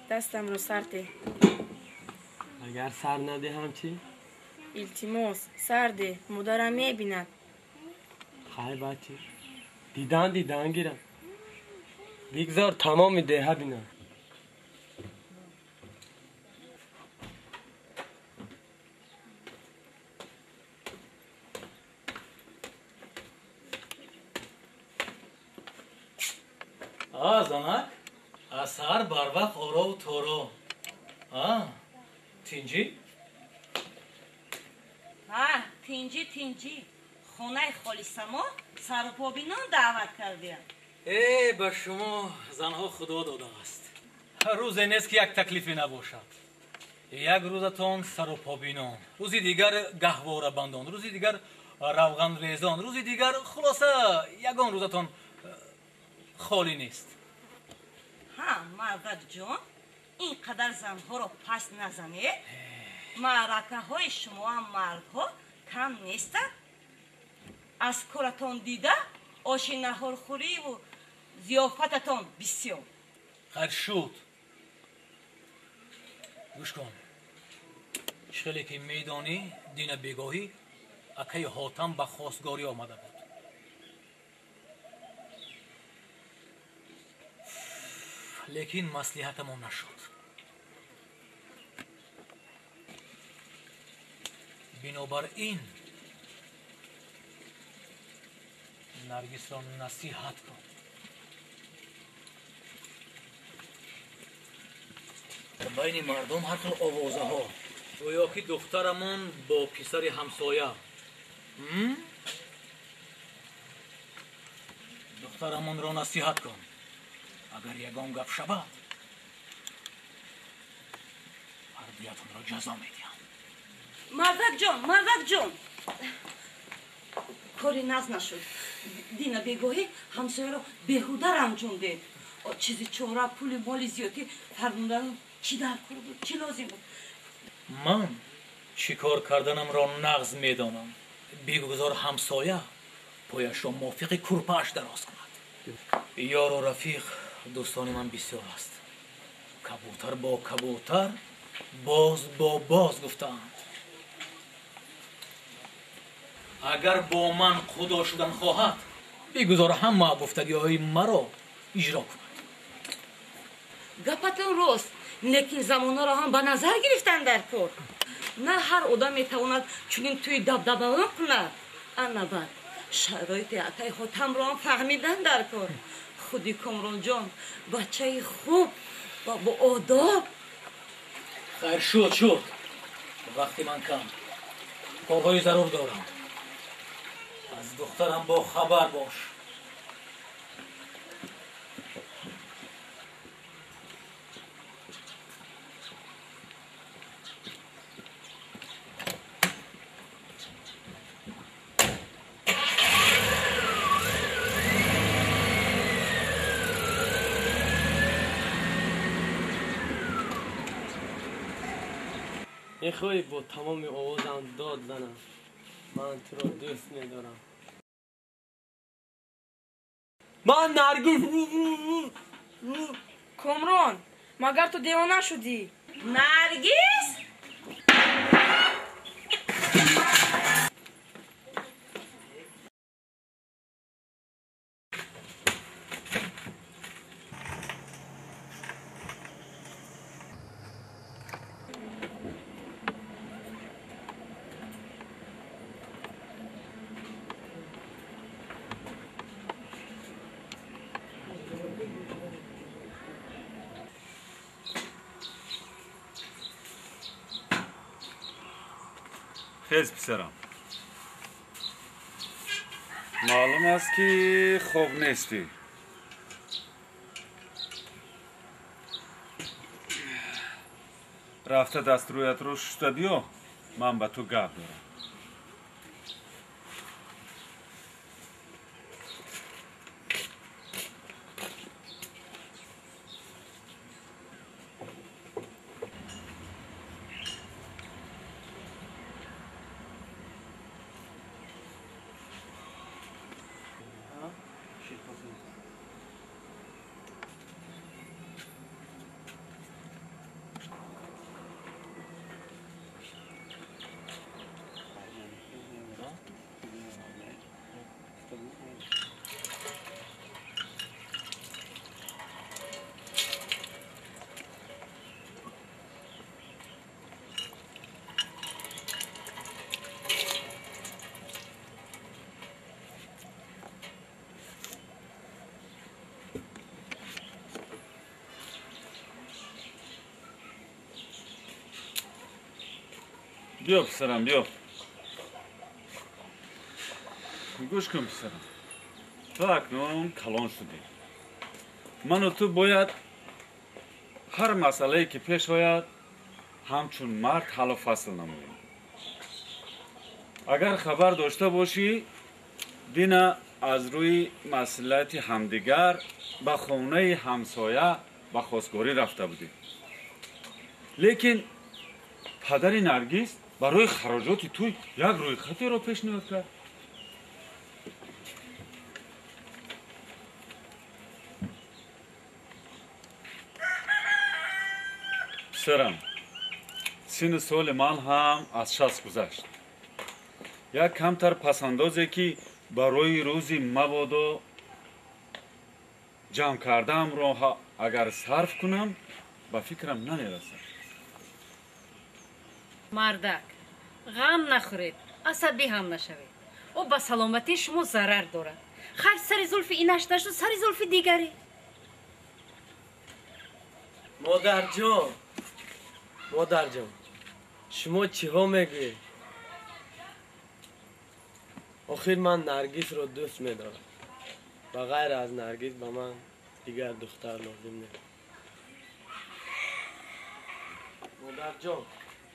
Дастамро сар деҳ. Агар сар надиҳам чӣ? Илтимос, сар деҳ, модарам мебинад. Хай бача, дидан дидан гирам. Бигзор тамоми деҳа бинам. А, занак, аз саҳар барвақт орову торо. А, тинҷӣ? Ҳа, тинҷӣ, тинҷӣ. Хонаи холисамо сарупобинон даъват кардиям. Э, ба шумо занҳо худо додааст. Рӯзе нест, ки як таклифе набошад. Як рӯзатон сарупобинон, рӯзи дигар гаҳворабандон, рӯзи дигар равғанрезон, рӯзи дигар, хулоса, ягон рӯзатон холӣ нест. Ҳа, мардакҷон, ин қадар занҳоро паст назанед. Маъракаҳои шумоам мардҳо кам нестанд. Аз коратон дида оши наҳорхӯриву зиёфататон бисёр. Хайр шуд. Гӯш кун, чӣ хеле ки медонӣ, дина бегоҳӣ акаи Ҳотам ба хостгорӣ омада буд. Лекин маслиҳатамон нашуд. Бинобар ин Наргисро насиҳат кун. Дар байни мардум ҳар хел овозаҳо, гӯё ки духтарамон бо писари ҳамсоя. Духтарамонро насиҳат кун. Агар ягон гап шавад, ҳардуятонро ҷазо медиҳам. Мардакҷон, мардакҷон, кори наз нашуд. Дина бегоҳӣ ҳамсояро беҳуда ранҷондед. Чизи чора, пули моли зиёдӣ фармудану чӣ дар кор буд, чӣ лозим буд? Ман чӣ кор карданамро нағз медонам. Бигузор ҳамсоя пояшро мувофиқи курпааш дароз кунад. Ёру рафиқ, дӯстони ман бисёр аст. Кабутар бо кабутар, боз бо боз гуфтаанд. Агар бо ман худо шудан хоҳад, бигузор ҳама гуфтагиҳои маро иҷро кунад. Гапатон рост, лекин замонаро ҳам ба назар гирифтан дар кор. На ҳар одам метавонад чунин тӯи дабдабалон кунад. Ана баъд шароити акаи Ҳотамро ҳам фаҳмидан дар кор. Худи Комронҷон бачаи хуб ва боодоб. Хайр, шуд, шуд. Вақти ман кам, корҳои зарур дорам. Аз духтарам бо хабар бош. Мехоҳӣ бо тамоми овозам дод занам? Ман туро дӯст медорам. Ман Наргиз. Комрон, магар ту девона шудӣ? Наргиз? Хез, писарам, маълум аст, ки хоб нестӣ. Рафта дастрӯятро шуста биё, ман ба ту гап дорам. Биё, писарам, биё. Гӯш кун, писарам, ту акнун калон шудӣ. Ману ту бояд ҳар масъалае ки пеш ояд, ҳамчун мард ҳаллу фасл намоем. Агар хабар дошта бошӣ, дина аз рӯи маслиҳати ҳамдигар ба хонаи ҳамсоя ба хостгорӣ рафта будем. Лекин падари Наргиз барои хароҷоти тӯй як рӯйхатеро пешниҳод кард. Писарам, синну соли ман ҳам аз 60 гузашт. Як камтар пасандозе ки барои рӯзи мабодо ҷамъ кардаамро агар сарф кунам, ба фикрам намерасад. Мардак, ғам нахӯред, асабӣ ҳам нашавед. Ӯ ба саломатии шумо зарар дорад. Хайр, сари зулфи инаш нашуд, сари зулфи дигаре. Модарҷон, модарҷон, шумо чиҳо мегӯед? Охир ман Наргизро дӯст медорам. Ба ғайр аз Наргиз ба ман дигар духтар лозим нест. Модарҷон,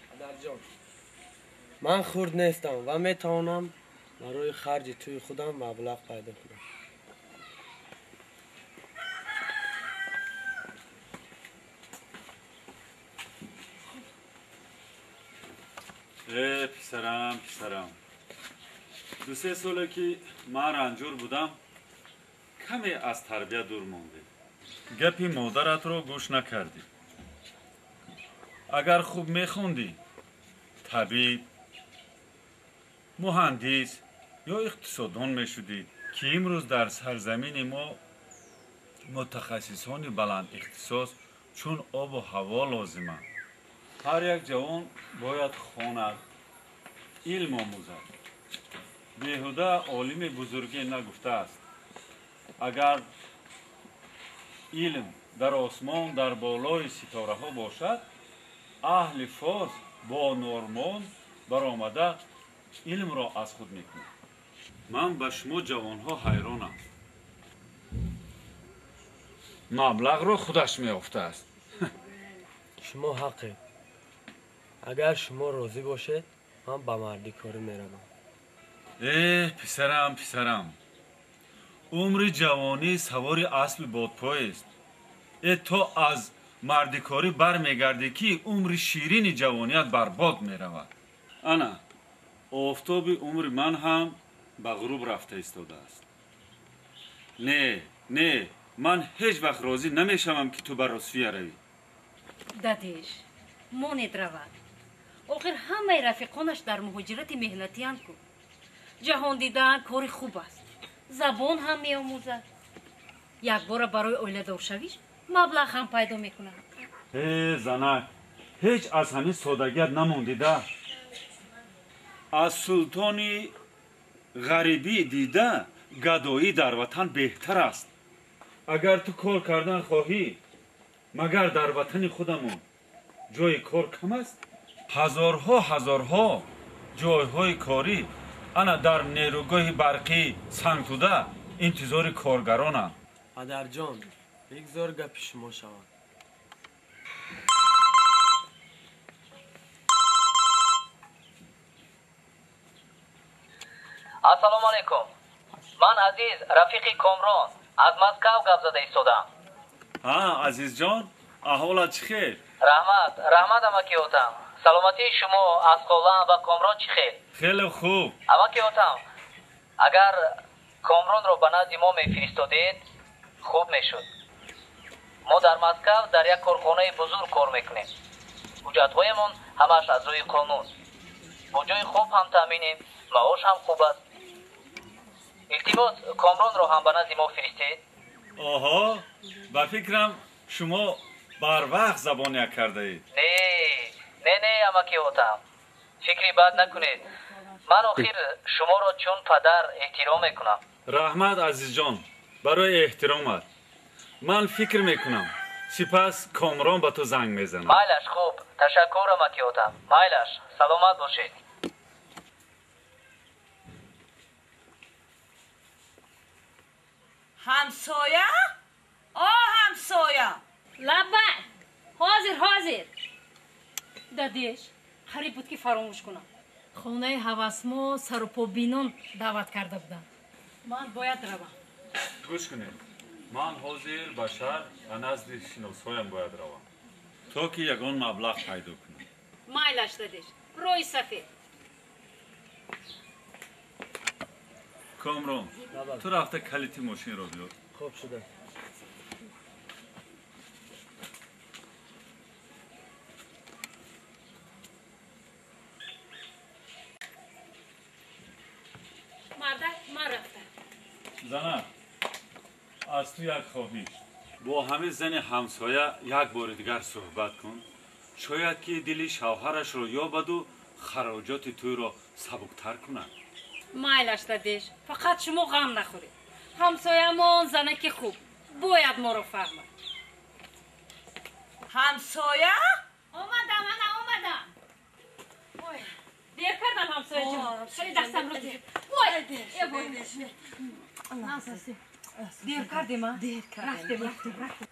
падарҷон, ман хурд нестам ва метавонам барои харҷи тӯи худам маблағ пайдо кунам. Э, писарам, писарам, 2-3 соле ки ман ранҷур будам, каме аз тарбия дур мондем. Гапи модаратро гӯш накардӣ. Агар хуб мехондӣ, табиб, муҳандис ё иқтисоддон мешудӣ, ки имрӯз дар сарзамини мо мутахассисони баландихтисос чун обу ҳаво лозиманд. Ҳар як ҷавон бояд хонад, илм омӯзад. Беҳуда олими бузурге нагуфтааст: агар илм дар осмон дар болои ситораҳо бошад, аҳли форс бо нормон баромада илмро аз худ мекунад. Ман ба шумо ҷавонҳо ҳайронам. Маблағро худаш меёфтааст. Шумо ҳақед. Агар шумо розӣ бошед, ман ба мардикорӣ меравам. Э, писарам, писарам, умри ҷавонӣ савори аспи бодпоест. Э, то аз мардикорӣ бармегардӣ, ки умри ширини ҷавоният барбод меравад. Ана офтоби умри ман ҳам ба ғуруб рафта истодааст. Не, не, ман ҳеҷ вақт розӣ намешавам, ки ту ба Русия равӣ. Дадиш, монед равад. Охир ҳамаи рафиқонаш дар муҳоҷирати меҳнатиянд ку. Ҷаҳон дидан кори хуб аст, забон ҳам меомӯзад. Якбора барои оиладоршавиш маблағ ҳам пайдо мекунад. Э, занак, ҳеҷ аз ҳамин содагият намондида. Аз султони ғарибӣ дида гадоӣ дар ватан беҳтар аст. Агар ту кор кардан хоҳӣ, магар дар ватани худамон ҷои кор кам аст? Ҳазорҳо ҳазорҳо ҷойҳои корӣ ана дар нерӯгоҳи барқӣ Сангтуда интизори коргаронанд. Падарҷон, бигзор гапи шумо шавад. Ассалому алайкум. Ман Азиз, рафиқи Комрон, аз Москав гап зада истодам. Ҳа, Азизҷон, аҳволат чӣ хел? Раҳмат, раҳмат, амаки отам. Саломатии шумо, аз холам ва Комрон чӣ хел? Хеле хуб. Амаки отам, агар Комронро ба назди мо мефиристодед, хуб мешуд. Мо дар Москав дар як корхонаи бузург кор мекунем. Ҳуҷҷатҳоямон ҳамааш аз рӯи қонун. Бо ҷои хоб ҳам таъминем, маош ҳам хуб аст. Илтимос, Комронро ҳам ба назди мо фиристед. Оҳо, ба фикрам шумо барвақт забон як кардаед. Не, не, не, амаки отам, фикри бад накунед. Ман охир шуморо чун падар эҳтиром мекунам. Раҳмат, Азизҷон, барои эҳтиромат. Ман фикр мекунам, Сипас Комрон ба ту занг мезанад. Майлаш, хуб, ташаккур, амаки Ҳотам. Майлаш, саломат бошед. Ҳамсоя? О, ҳамсоя! Лаббай! Ҳозир, ҳозир! Дадеш, қариб буд ки фаромӯш кунам. Хонаи ҳавасмо сарупобинон даъват карда будам. Ман бояд равам. Гӯш кунед, ман ҳозир ба шаҳр ба назди шиносҳоям бояд равам, то ки ягон маблағ пайдо кунам. Майлаш, дадеш, роҳи сафед. Комрон, ту рафта калити мошинро биёр. Хуб шуда. Мардак, ман рафтам. Занак, аз ту як хоҳиш. Бо ҳамин зани ҳамсоя як бори дигар суҳбат кун. Шояд ки дили шавҳарашро ёбаду хароҷоти тӯйро сабуктар кунад. Майлаш, дадеш, фақат шумо ғам нахӯред. Ҳамсоямон занаки хуб, бояд моро фаҳмад. Ҳамсоя? Омадам, ана омадам. Ой, дер кардам, ҳамсояҷон. Хеле дастамро дер. Ой, э вой. Дер кардем, а? Дер кардем. Рафтем, рафтем, рафтем.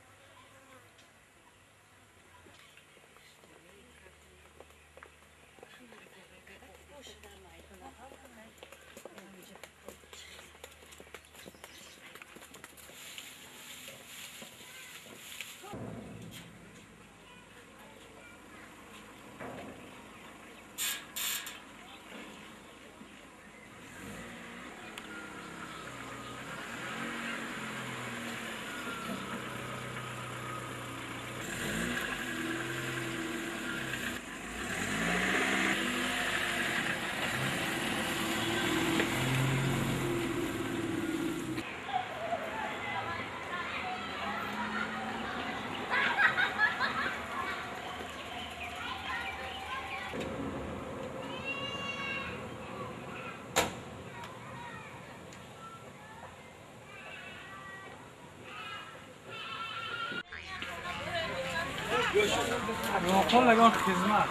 Ягон хизмат.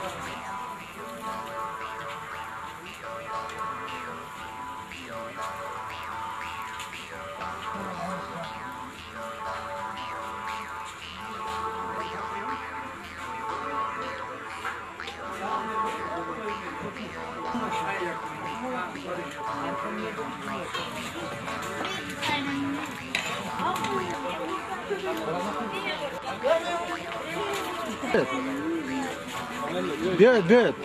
Биёед, биёед.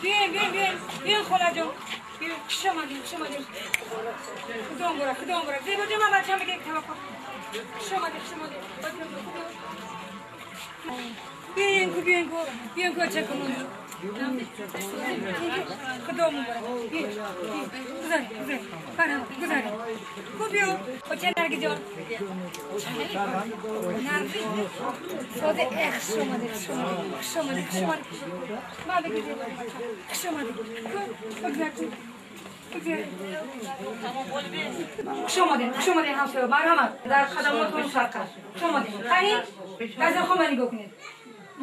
Биёем, биёем, биёем, биёем, холаҷон. Биёем, хуш омадем, хуш омадем. Худо муборак, худо муборак. Зебоҷон, ман бачаам бигирем таваккул. Хуш омадем, хуш омадем. Биёем ку, биёем ку, биёем ку, оча кунун. Худо муборак. Биёем, гузарем, гузарем. Барам, гузарем. Ку биё, оча Наргиҷон. Наргиз. Соде, э, хуш омадем, хуш омадем, хуш омадем, хуш омадем. Ма бигирем, хуш омадем. Ку, бигзар ку. Хуш омадем, хуш омадем, ҳамсоя. Марҳамат, дар хадамотон саркаш. Хуш омадем. Қани, дастархонро нигоҳ кунед.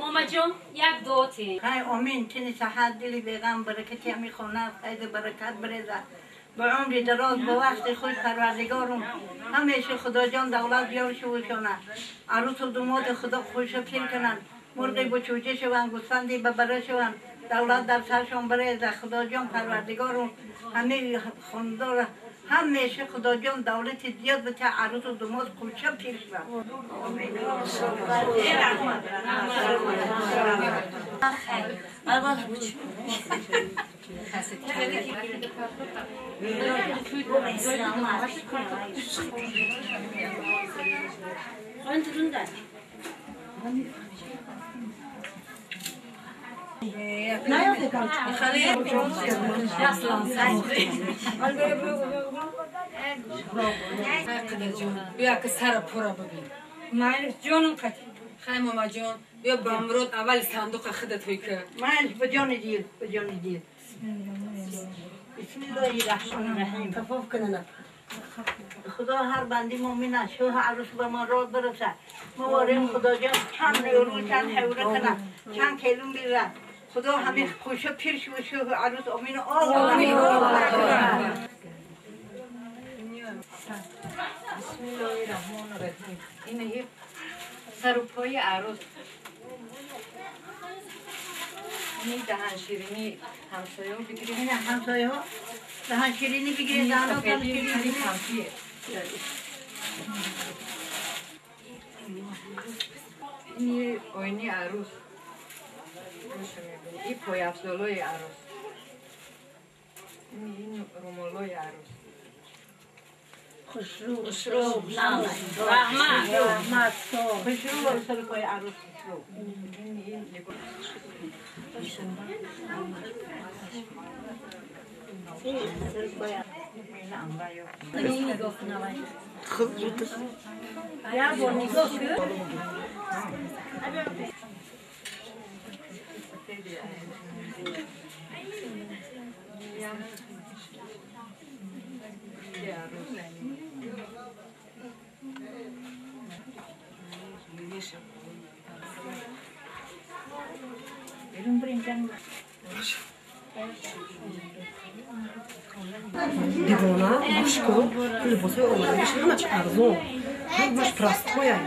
Момаҷон, як дуо тиҳед. Хай, омин. Тини саҳат, дили беғам, баракати ҳами хона, файзу баракат бирезад. Ба умри дароз, ба вақти хуш парвардигорум. Ҳамеша Худоҷон давлат биёр шувушона. Арӯсу думоди Худо хуша пир кунанд. Мурғи бучӯҷа шаванд, гӯсфанди ба бара шаванд. Давлат дар саршон бирезад. Худоҷон парвардигорум ҳамаи хонадора ҳамеша Худоҷон давлати зиёд бите, арӯсу думод хуша пир шаванд. Қадаҷон, бия ки сара пура бибин. Майли ҷонум қати. Хай момаҷон, бия ба мурод аввали сандуқа худат ҳуй ки. Майли, ба ҷони дил, ба ҷони дил. Бисмиллоҳи раҳмони раҳим. Тафоф кунана. Худо ҳар банди мӯмина шоҳ арӯс ба мурод бирасад. Мо ворем Худоҷон чанд ёру чанд ҳавра кунад, чанд келун бирад. Худо ҳамин хуша пир шуд шоҳ арӯс омин. Омин. Бисмиллоҳи раҳмони раҳим. Ин сару пои арӯс. Ин даҳан ширинӣ ҳамсояҳо бигиред. Ин ҳамсояҳо даҳан ширинӣ бигиред, даҳан ширинӣ кампир. Ин оини арӯс. Ин пойафзолои арӯс. Ин румолои арӯс. Хушрӯ, хушрӯ, раҳмат, раҳмат, хушрӯ, сари пои арӯс хушрӯ. Девона, гӯш кун, либосҳои омадагиш ҳамаш арзон, ҳамаш простое.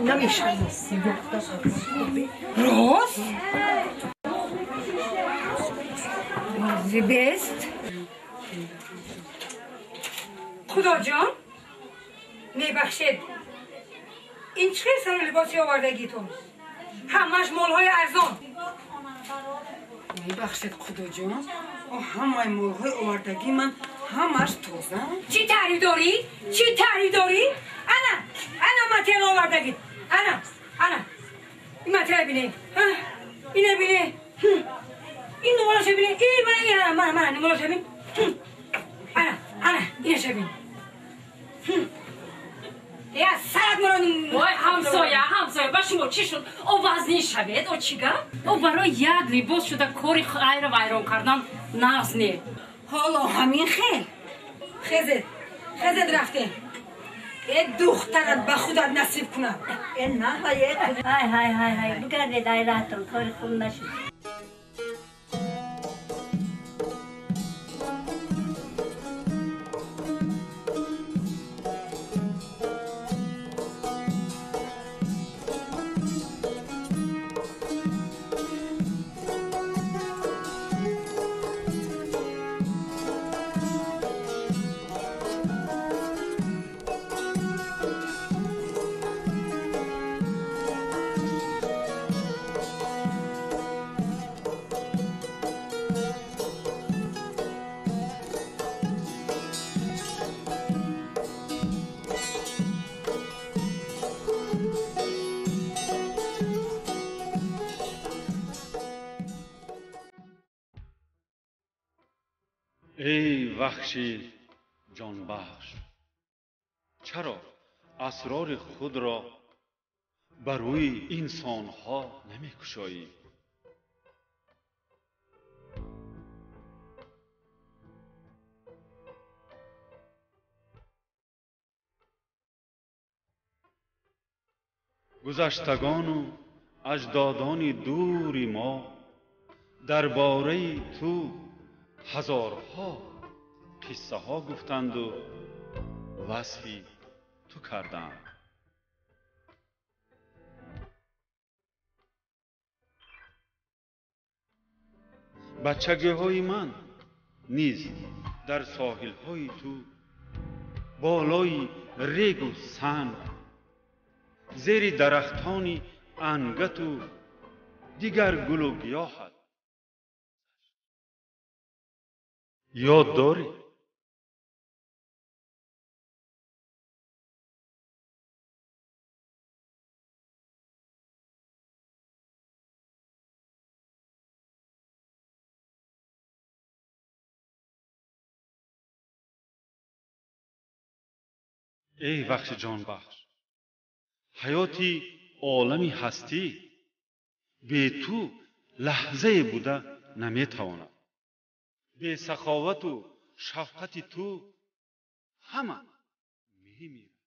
Намешавад. Рост? Зибест? Худоҷон, мебахшед. Ин чӣ хел сару либоси овардагитон? Ҳамаш молҳои арзон. Мебахшед, Худоҷон, ҳамаи молҳои овардагии ман ҳамаш тоза. Чӣ таъриф дорӣ? Чӣ таъриф дорӣ? Ана, ана материал овардагит. Ана, ана. Ин материал бине. Ина бине. Ин нумолаша бине. Ин мана, ин ана, мана, мана нумолаша бин. Ана, ана, инаша бин. Я сарат маро. Ой, ҳамсоя, ҳамсоя, ба шумо чӣ шуд? О вазнин шавед, о чӣ гап? О барои як либос шуда кори хайра вайрон кардан нағз не. Ҳоло ҳамин хел. Хезед, хезед рафтем. Э духтарат ба худат насиб кунад. Э на, ҳай, ҳай, ҳай, ҳай, бигардед айратон, кори хуб нашуд. Эй вахши ҷонбахш, чаро асрори худро ба рӯи инсонҳо намекушоӣ? Гузаштагону аҷдодони дури мо дар бораи ту ҳазорҳо қиссаҳо гуфтанду васфи ту карданд. Бачагиҳои ман низ дар соҳилҳои ту болои регу санг, зери дарахтони ангату дигар гулу гиёҳат ёд дорӣ? Эй вахши ҷонбахш, ҳаёти олами ҳастӣ бе ту лаҳзае буда наметавонад. Бесаховату шафқати ту ҳама мемирад.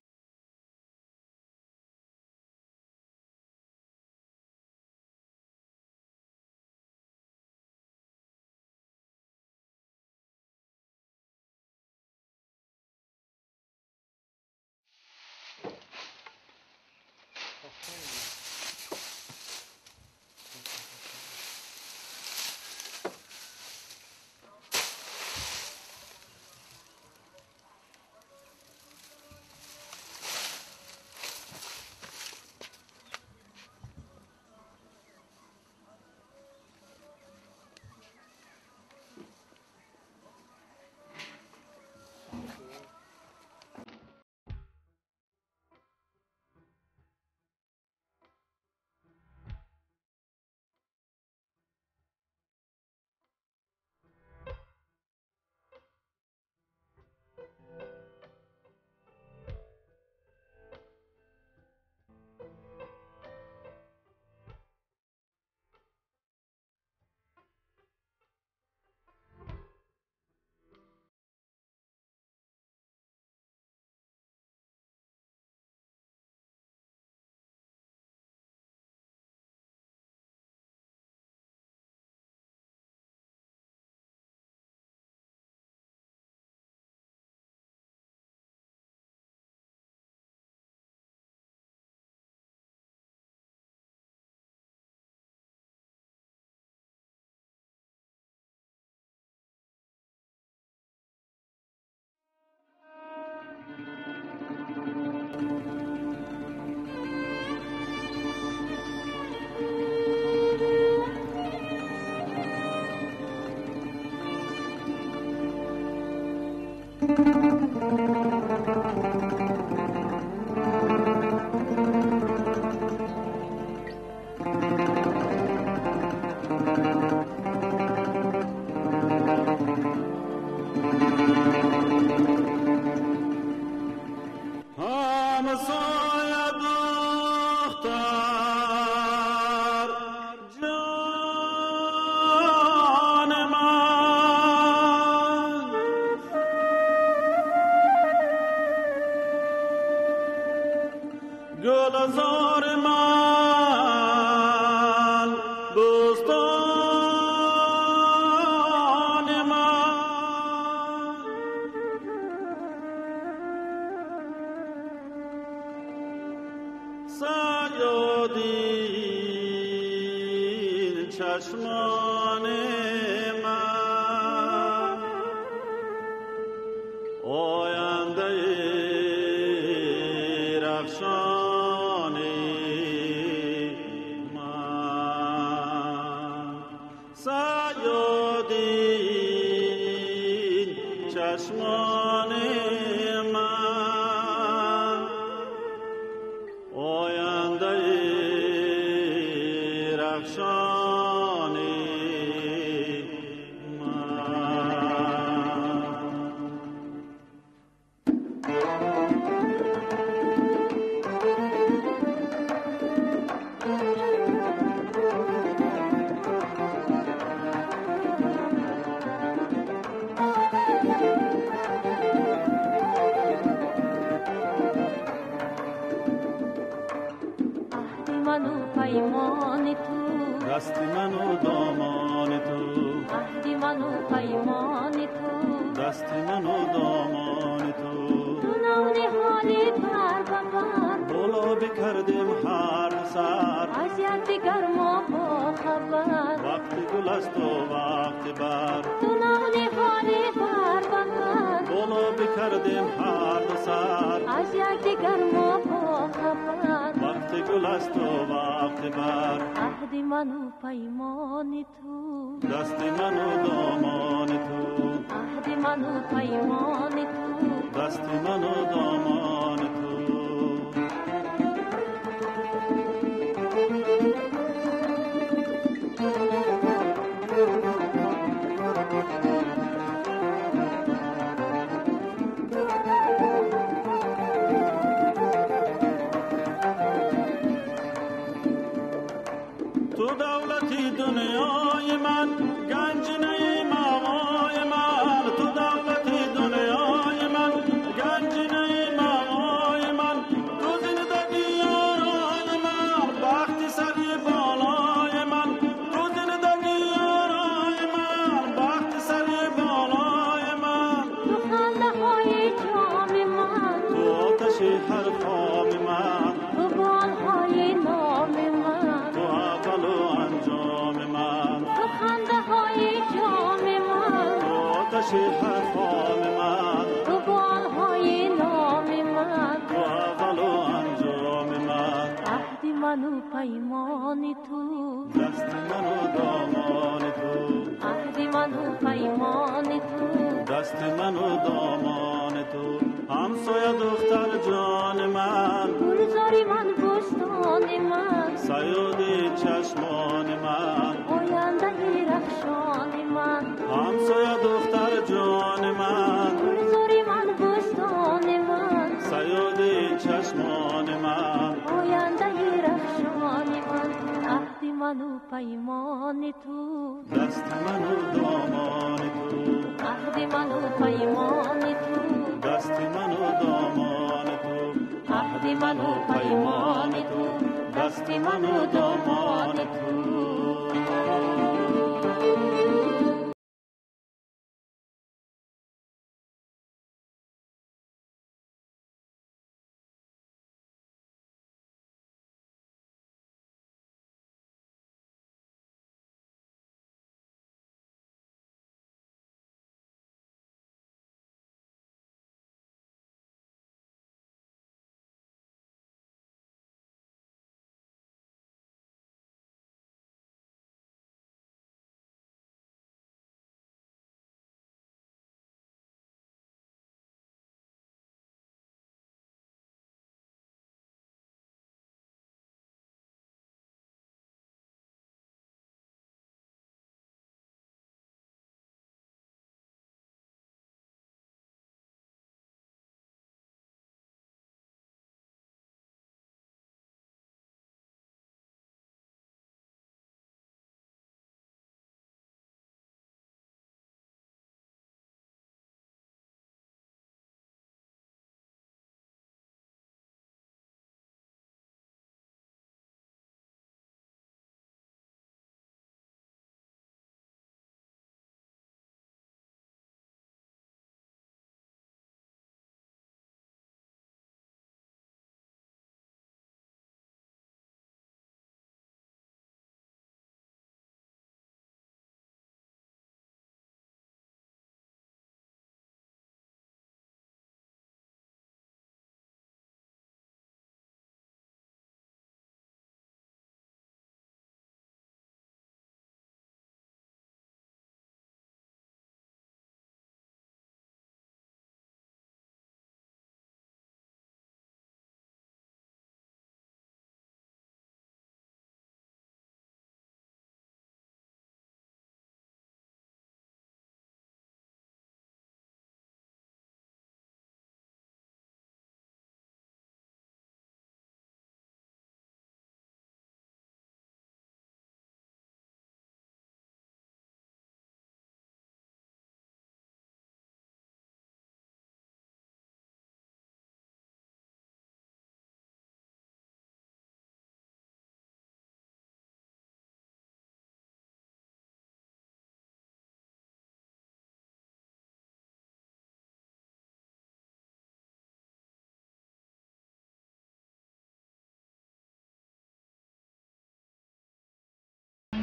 Ту давлати дунёи ман, ганҷинаи мавои ман. Ту давлати дунёи ман, ганҷинаи мавои ман. Ту зиндагии орои ман, бахти сари болои ман. Ту зиндагии орои ман, бахти сари болои ман. Ту хандаҳои ҷоми ман, ту оташи ҳар хоми ман, ту болҳои номи ман, ту аввалу анҷоми ман. Ту хандаҳои ҷоми ман, ту оташи ҳар хоми ман, ту болҳои номи ман, ту аввалу анҷоми ман. Аҳди ману паймони ту, дасти ману домони ту. Аҳди ману паймони ту, дасти ману домони ту. Ҳамсоя духтар ҷони ман, гулзори ман, бӯстони ман, саёди чашмони ман, ояндаи рахшони ман. Ҳамсоя духтар ҷони ман, гулзори ман, бӯстони ман, саёди чашмони ман, ояндаи рахшони ман. Аҳди ману паймони ту, дасти ману домони ту. Аҳди ману паймони ту, дасти ману домони ту. Аҳди ману паймони ту, дасти ману домони ту.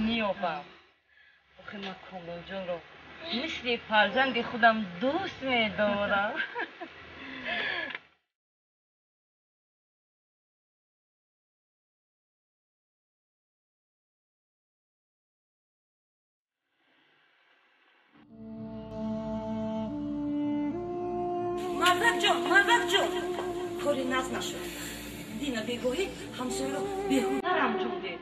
Меёбам. Охи ман Комронҷонро мисли фарзанди худам дӯст медорам. Мардакҷон, мардакҷон, кори нағз нашуд. Дина бегоҳӣ ҳамсояро беҳуда рамҷондед.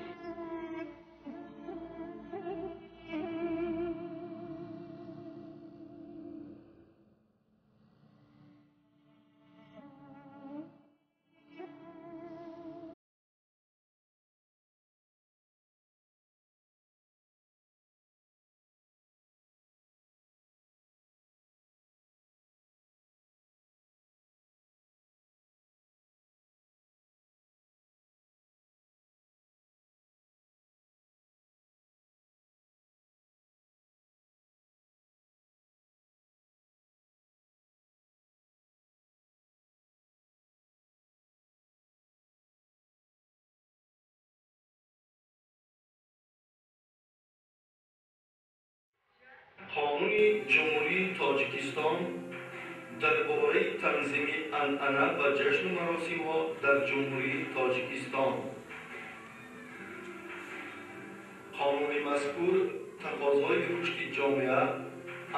Қонуни Ҷумҳурии Тоҷикистон дар бораи танзими анъана ва ҷашну маросимҳо дар Ҷумҳурии Тоҷикистон. Қонуни мазкур тақозои рушди ҷомеа,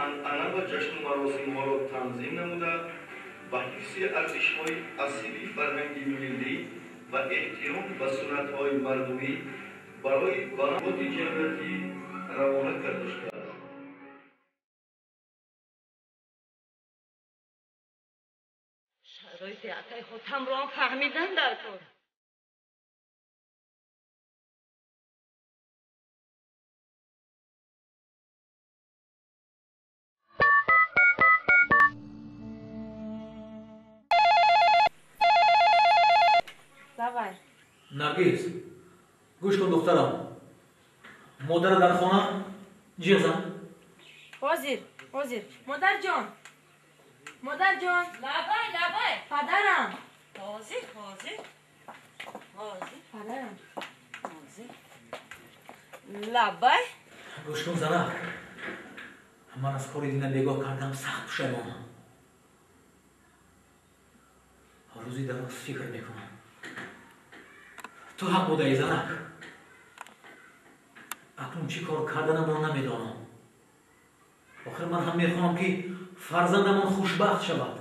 анъана ва ҷашну маросимҳоро танзим намуда, ба ҳифзи арзишҳои асили фарҳанги миллӣ ва эҳтиром ба суннатҳои мардумӣ барои баландбоди ҷамъиятӣ равона карда шудааст. Шароити акай Хотамро ҳам фаҳмидан дар кор. Давай. Наргиз, гӯш кун, духтарам. Модара дар хона ҷиғ зан. Ҳозир, ҳозир. Модарҷон. Модарҷон. Лабай, лабай. Падарам. Ҳозир, ҳозир. Ҳозир. Падарам. Ҳозир. Лабай. Гӯш кун, занак. Ман аз кори дина бегоҳ кардам, сахт пушаймонам. Рӯзи дароз фикр мекунам. Ту ҳақ будаӣ, занак. Акнун чӣ кор карданамро намедонам. Охир ман ҳам мехоҳам, ки фарзандамон хушбахт шавад.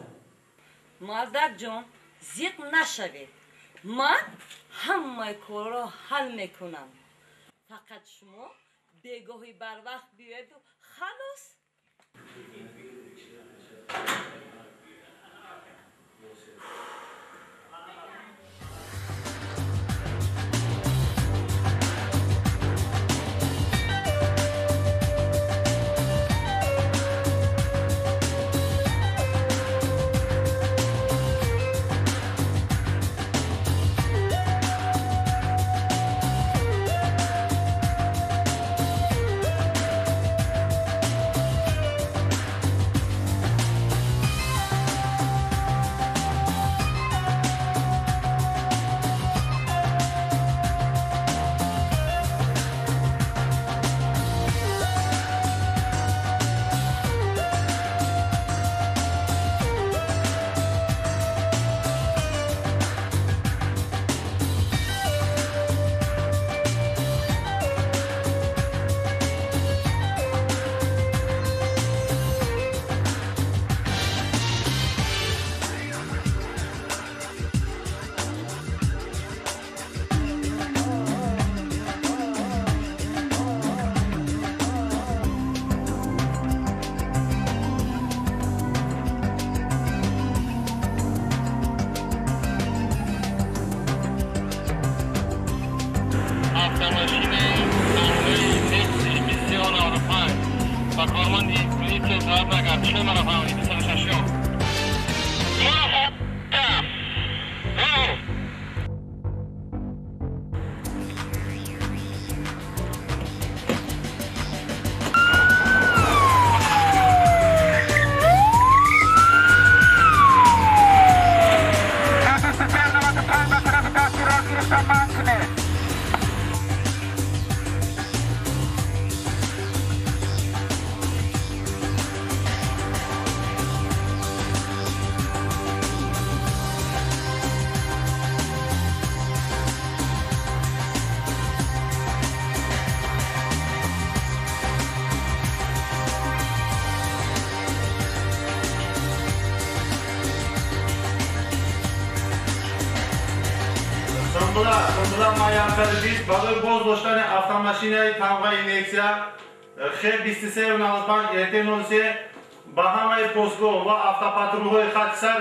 Модарҷон, зиқ нашавед. Ман ҳамаи корро ҳал мекунам. Фақат шумо бегоҳи барвақт биёеду халос. Барои боз доштани автомашинаи тамғаи Нексия Х2395 РТ03 ба ҳамаи постгоҳ ва автопатрулҳои хати сар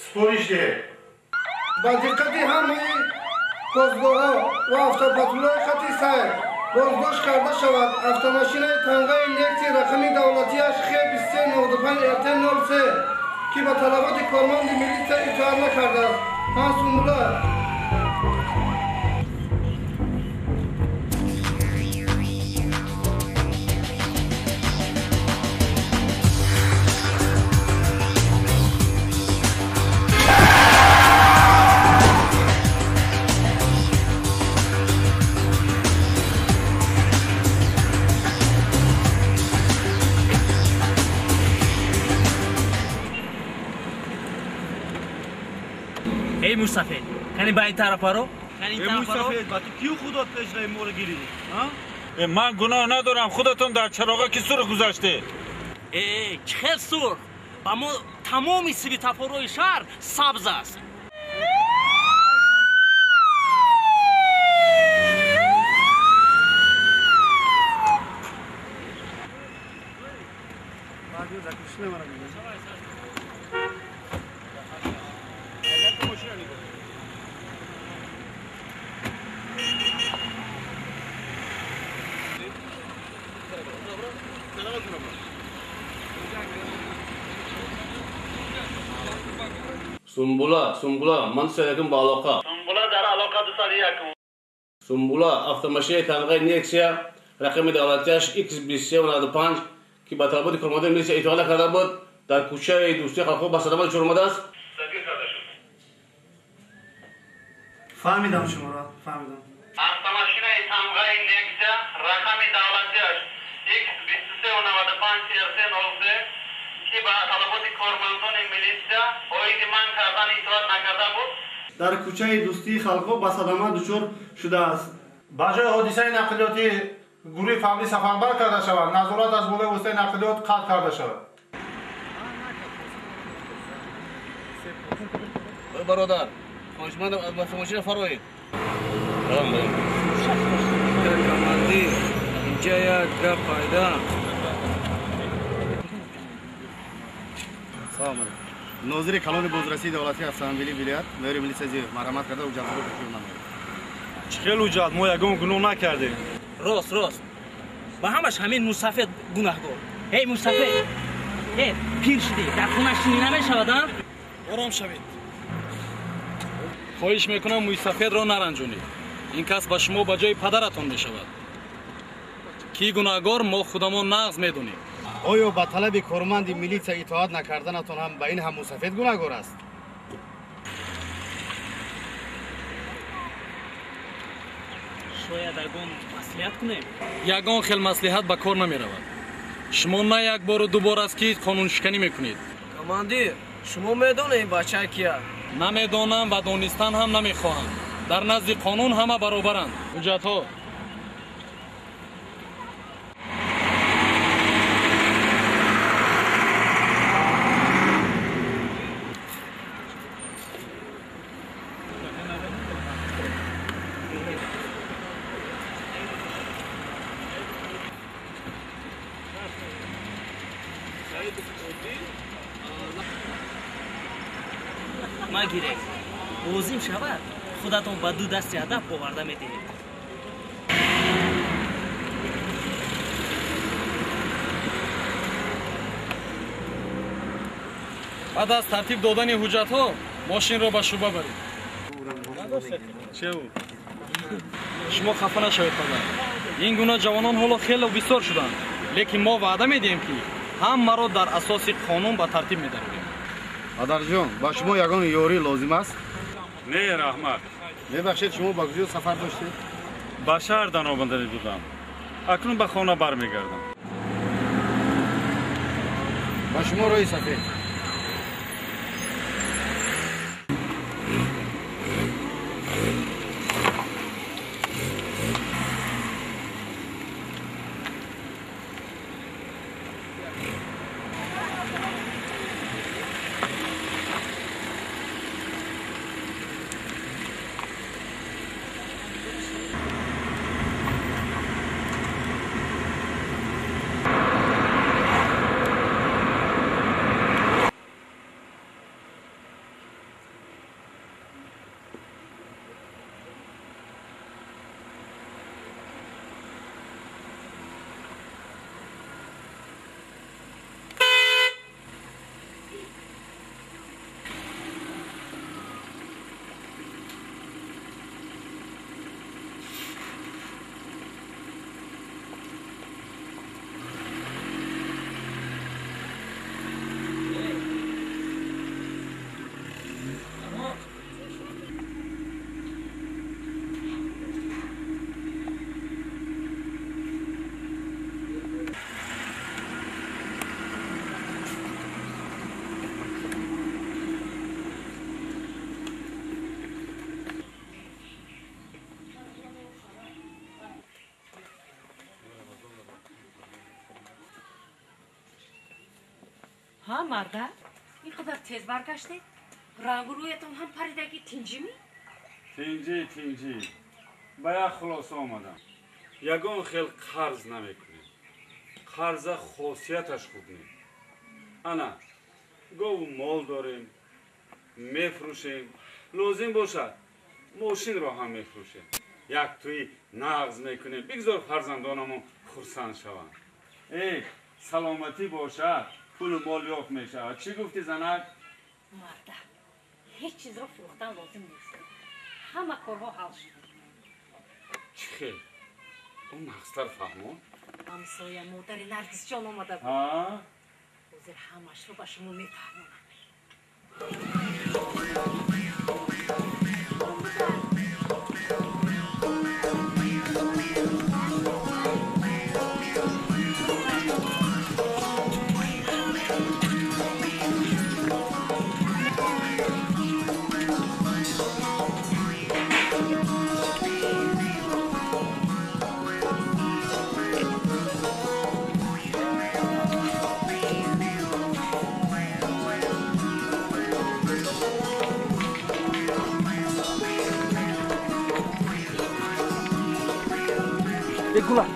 супориш диҳед. Ба диққати ҳамаи постгоҳҳо ва автопатрулҳои хати сайр боздошт карда шавад автомашинаи тамғаи Нексия рақами давлатиаш Х2395 РТ03, ки ба талаботи корманди милитсия итоат накардааст. Ман Сумбула. мусафед, кани ба ин тараф баро. Кани ин тараф баро. Мусафед, ба ту кӣ худот пешраи моро гирид? Ман гуноҳ надорам, худатон дар чароға ки сурх гузаште. Э, чӣ хел сурх? Ба мо тамоми светофорҳои шаҳр сабз аст. Сумбула, Сумбула, ман 201 ба алоқа. Сумбула дар алоқа 201. Сумбула, автомашинаи тамғаи Нексия, рақами давлатиаш X2395, ки ба талаботи кормандони милисия итоат накарда буд, дар кӯчаи Дӯстии халқҳо ба садама дучор омадааст. Дастгир карда шуд. Фаҳмидам шуморо, фаҳмидам. Автомашинаи тамғаи Нексия, рақами давлатиаш X2395 RC03, ки ба талаботи кормандони милисия оиди манъ кардан итоат накарда буд, дар кӯчаи Дӯстии халқҳо ба садама дучор шудааст. Ба ҷои ҳодисаи нақлиётӣ гурӯҳи фаврӣ сафарбар карда шавад, назорат аз болои воситаи нақлиёт қатъ карда шавад. Бародар, хоҳишмандам аз автомошина фароед. Командир, инҷа як гап пайда. Салом алейкум. Нозири калони бозрасии давлатии автомобилии вилоят майори милисия Зиёев марҳамат карда ҳуҷҷатҳоро пешниҳод намоед. Чӣ хел ҳуҷҷат? Мо ягон гуноҳ накардем. Рост, рост. Ба ҳамаш ҳамин мусафед гунаҳгор. Эй мусафед, э пир шудӣ, дар хона шинӣ намешавад, а? Ором шавед. Хоҳиш мекунам мӯйсафедро наранҷонед. Ин кас ба шумо ба ҷои падаратон мешавад. Ки гунаҳгор мо худамон нағз медонем. Оё ба талаби корманди милитсия итоат накарданатон ҳам ба ин ҳам мусафед гунаҳгор аст? Шояд ягон маслиҳат кунем? Ягон хел маслиҳат ба кор намеравад. Шумо на як бору ду бор аст ки қонуншиканӣ мекунед. Командир, шумо медонед ин бача кия? Намедонам ва донистан ҳам намехоҳам. Дар назди қонун ҳама баробаранд. Ҳуҷҷатҳо. Магиред, лозим шавад, худатон ба ду дасти ҳадаф оварда медиҳед. Баъд аз тартиб додани ҳуҷҷатҳо мошинро ба шӯъба баред. Шумо хафа нашавед, падар. Ин гуна ҷавонон ҳоло хеле бисёр шуданд, лекин мо ваъда медиҳем, ки ҳамаро дар асоси қонун ба тартиб медарорем. Падарҷон, ба шумо ягон ёрӣ лозим аст? Не, раҳмат. Мебахшед, шумо ба куҷо сафар доштед? Ба шаҳр даромаданӣ будам. Акнун ба хона бармегардам. Ба шумо роҳи сафед. Ҳа, марда, ин қадар тез баргаштед? Рангу рӯятон ҳам паридаги, тинҷимӣ? Тинҷӣ, тинҷӣ. Ба як хулоса омадам. Ягон хел қарз намекунем. Қарза хосияташ хуб не. Ана, гову мол дорем, мефурӯшем. Лозим бошад, мошинро ҳам мефурӯшем. Як тӯи нағз мекунем. Бигзор фарзандонамон хурсанд шаванд. Эй, саломатӣ бошад, пулу мол ёфт мешавад. Чӣ гуфтӣ, занак? Марда, ҳеҷ чизро фурӯхтан лозим нест. Ҳама корҳо ҳал шуд. Чӣ хел? Ӯ нағзтар фаҳмон? Ҳамсоя модари Наргисҷон омада буд. Ҳозир ҳамашро ба шумо мефаҳмонам. Гула.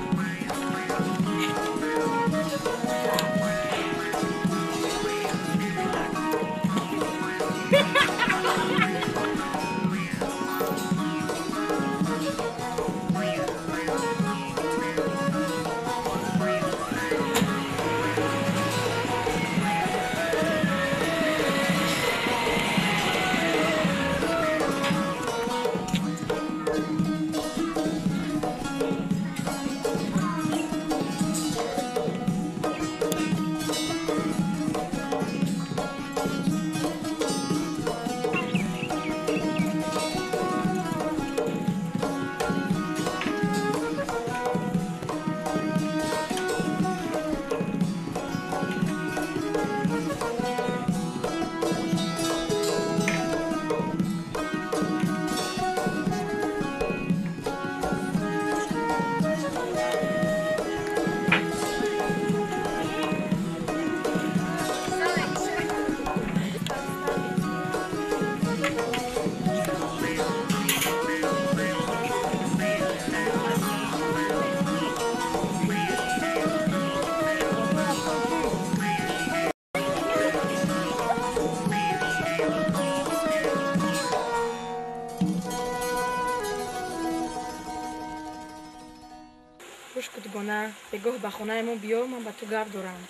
Бегоҳ ба хонаи мо биё, ман ба ту гап дорам.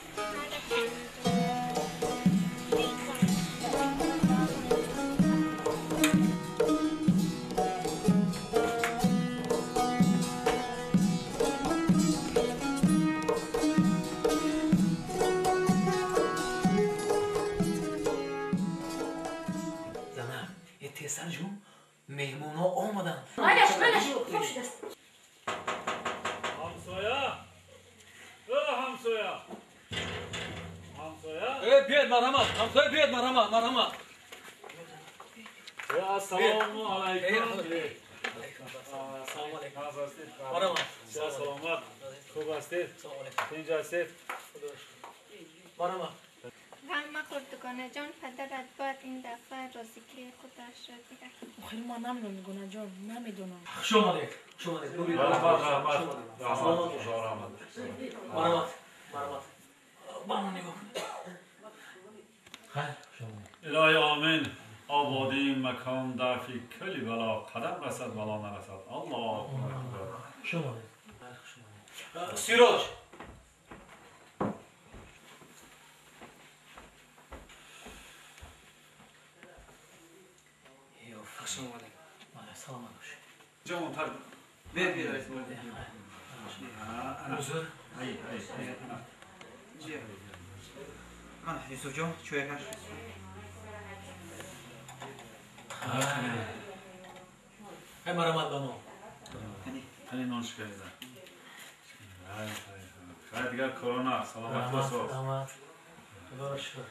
Зана, е тезтар ҷун, меҳмонҳо омаданд. Майлаш, майлаш, хоб шудааст. Ҳамсоя! Ҳамсоя! Ҳамсоя! Биёед, марҳамат! Ҳамсоя, биёед, марҳамат, марҳамат! Ассалому алайкум! Салому алайкум! Марҳамат! Саломат! Хуб ҳастед? Тинҷ ҳастед? Марҳамат! غم مخور дугона ҷон, падарат бояд ин дафъа розигии худашро диҳад. Охир ман намедонам, дугона ҷон, намедонам. Хуш омадед, хуш омадед. Раҳмат, раҳмат, раҳмат. Марҳамат, марҳамат. Ба ман нигоҳ кунед. Хайр, хуш омадед. Илоҳи омин. Ободии макон дафъи кулли бало, қадам расад, бало нарасад. Аллоҳу акбар. Хуш омадед. Хуш омадед. Сироҷ! Саломат бошед. Ҷавонтар. Бе, бе, раис. Узр. Ай, ай. Мана, Юсуфҷон, чӯякаш. Ай, марҳамат ба мо. Ҳани нон шикарида. Хай, дигар корона, саломат бошед. Раҳмат. Худоро шукр.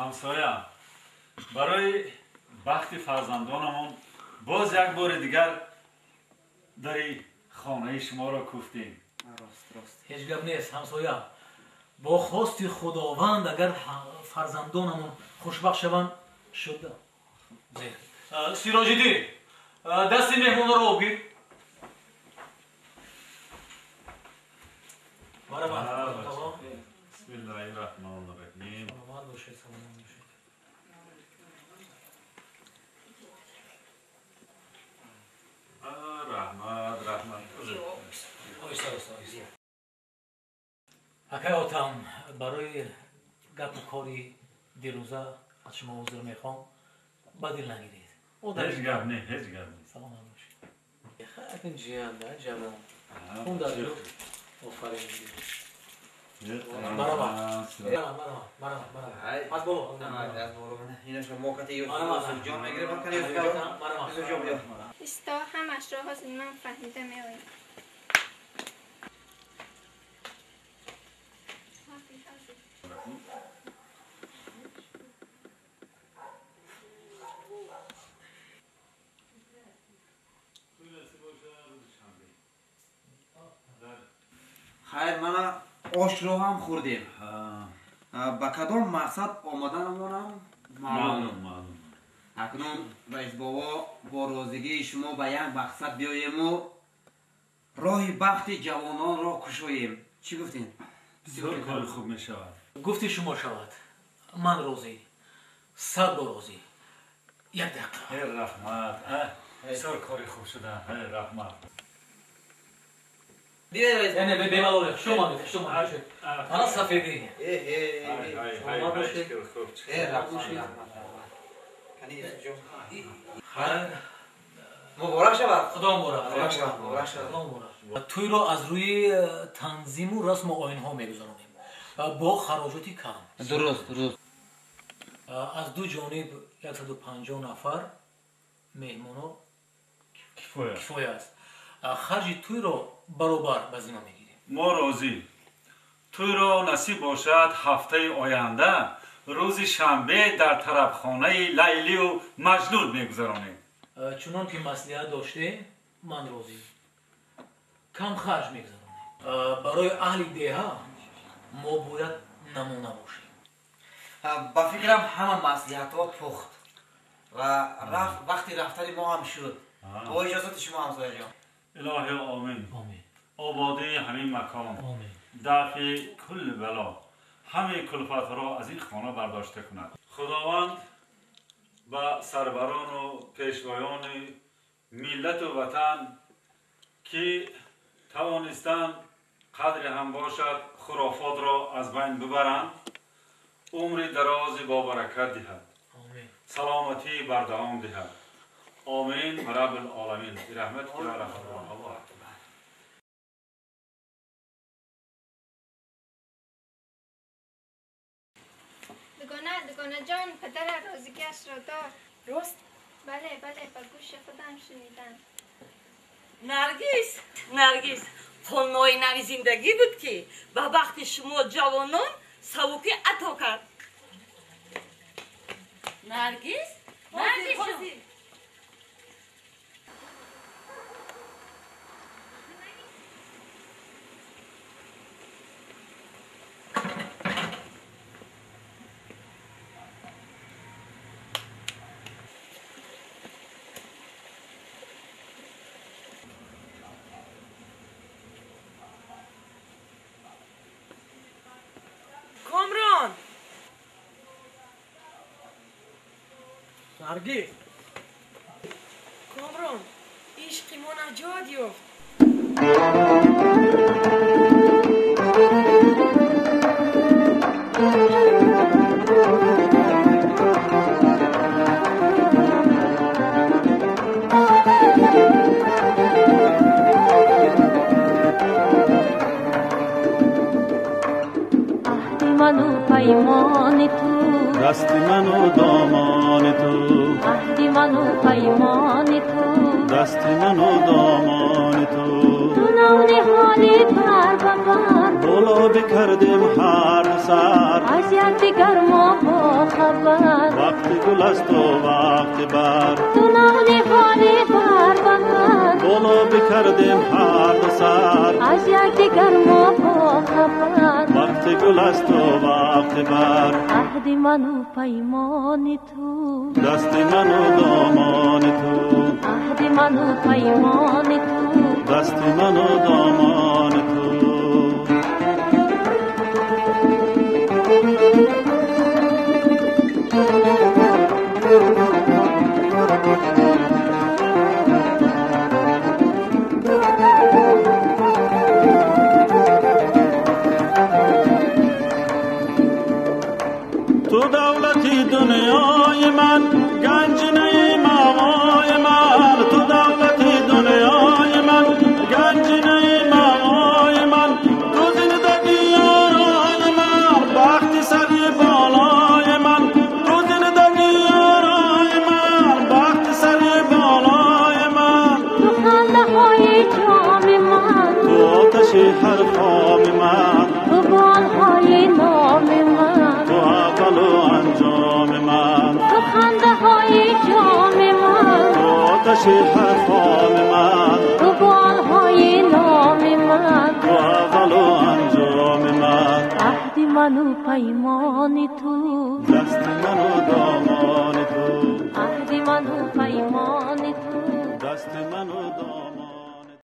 Ҳамсоя, барои бахти фарзандонамон боз як бори дигар дари Хонаи шуморо куфтем. Рост, рост. Ҳеҷ гап нест, ҳамсоя. Бо хости Худованд агар фарзандонамон хушбахт шаванд, шуда. Сироҷиддин, дасти меҳмонро об гир. Марҳамат. Бисмиллаҳи раҳмони раҳим. Саломат бошед, саломат бошед. Раҳмат, раҳмат. Оҳиста, оҳиста, оҳиста. Акай Отам, барои гапу кори дирӯза аз шумо узр мехоҳам. Ба дил нагиред. Ҳеҷ гап не, ҳеҷ гап не. Саломат бошед. Акун ҷиянда, ҷавон. Хун дар ҷо. Офарин. Марҳамат. Марҳамат, марҳамат, марҳамат. Аз боло. Аз боло. Инашо мо кати Юсуф ҷон мегирем, кани Юсуф ҷон. Юсуф ҷон биё. Исто, ҳамашро ҳозир ман фаҳмида меоям. Хайр, мана ошро ҳам хӯрдем. Ба кадом мақсад омаданамонам маълум. Маълум. Акнун раисбобо, бо розигии шумо ба як мақсад биёему роҳи бахти ҷавононро кушоем. Чӣ гуфтем? Бисёр кори хуб мешавад. Гуфти шумо шавад. Ман розӣ. 100 бор розӣ. Як дақиқа. Ҳе раҳмат. Бисёр кори хуб шуда. Ҳе раҳмат. Не, не, бемалол, хуш омадед, хуш омадед. Ана сафедӣ. Саломат бошед. Хайр. Муборак шавад. Худо муборак. Муборак шавад, муборак шавад. Худо муборак. Тӯйро аз рӯи танзиму расму оинҳо мегузаронем. Бо хароҷоти кам. Дуруст, дуруст. Аз ду ҷониб 150 нафар меҳмоно кифоя аст. Харҷи тӯйро баробар ба зимма мегирем. Мо розӣ. Тӯйро насиб бошад ҳафтаи оянда рӯзи шанбе дар тарабхонаи Лайлию Маҷнун мегузаронем. Чунон ки маслиҳат доштем, ман розӣ. Кам харҷ мегузаронем. Барои аҳли деҳа мо бояд намуна бошем. Ба фикрам ҳама маслиҳатҳо пухт ва вақти рафтани мо ҳам шуд. Бо иҷозати шумо, ҳамсояҷон. Илоҳи омин. Ободии ҳамин макон, дафъи кулли бало, ҳамаи кулфатҳоро аз ин хона бардошта кунад. Худованд ба сарбарону пешвоёни миллату ватан, ки тавонистанд қадре ҳам бошад хурофотро аз байн бибаранд, умри дарози бобаракат диҳад, саломатии бардавом диҳад. Омин раббил оламин. Бирахматика я арҳамар роҳимин. Дугона, дугона ҷон, падарат розигиашро дод. Рост? Бале, бале, ба гӯши худам шунидам. Наргиз, Наргиз, қонуни нави зиндагӣ буд, ки ба бахти шумо ҷавонон савукӣ ато кард. Наргиз, Наргиз ҷон. Комрон! Наргиз! Комрон, ишқи мо наҷот ёфт. Ману паймони ту, дасти ману домони ту, аҳди ману паймони ту, дасти ману домони ту. Ту навниҳоли пар ба пар, боло бикардем ҳар сар, аз якдигар мо бохабар, вақти гул асту вақти бар. Ту навниҳоли пар ба пар, боло бикардем. кардем ҳар ду сар, аз якдигар мо бохабар. Вақти гул асту вақти бар, аҳди ману паймони ту, дасти ману домони ту. Аҳди ману паймони ту, дасти ману домони ту. Ту давлати дунёи ман, ганҷинаи мавои ман. Ту давлати дунёи ман, ганҷинаи мавои ман. Ту зиндагии орои ман, бахти сари болои ман. Ту зиндагии орои ман, бахти сари болои ман. Ту хандаҳои ҷоми ман, ту оташи ҳар хоми ман, ту болҳои номи ман, ту аввалу анҷоми ман. Ту хандаҳои ҷоми ман, ту оташи ҳар хоми ман, ту болҳои номи ман, ту аввалу анҷоми ман. Аҳди ману паймони ту, дасти ману домони ту. Аҳди ману паймони ту, дасти ману домони.